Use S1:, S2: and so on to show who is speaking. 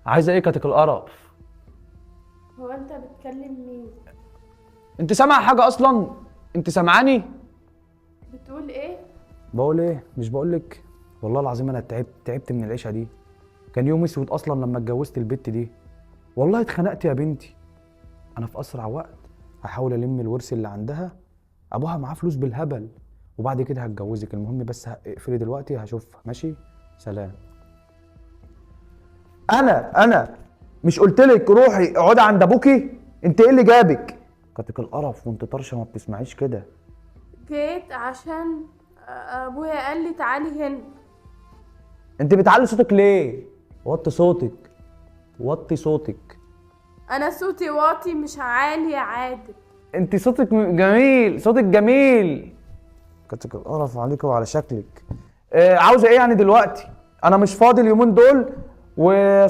S1: عايزه ايه كاتك القرف؟
S2: هو انت بتكلم مين؟
S1: انت سامعه حاجة اصلا؟ انت سامعاني؟
S2: بتقول ايه؟
S1: بقول ايه؟ مش بقول لك والله العظيم انا تعبت، تعبت من العيشة دي. كان يوم اسود اصلا لما اتجوزت البت دي، والله اتخنقت يا بنتي. انا في اسرع وقت هحاول الم الورث اللي عندها، ابوها معاه فلوس بالهبل، وبعد كده هتجوزك. المهم بس اقفلي دلوقتي هشوفها. ماشي، سلام. انا مش قلت لك روحي اقعدي عند ابوكي؟ انت ايه اللي جابك؟ كاتك القرف وانت طرشه ما بتسمعيش كده.
S2: جيت عشان ابويا قال لي تعالي هنا.
S1: انت بتعلي صوتك ليه؟ وطي صوتك، وطي صوتك.
S2: انا صوتي واطي مش عالي يا عادل.
S1: انت صوتك جميل، صوتك جميل. كاتك القرف عليك وعلى شكلك. عاوزه ايه يعني دلوقتي؟ انا مش فاضي اليومين دول و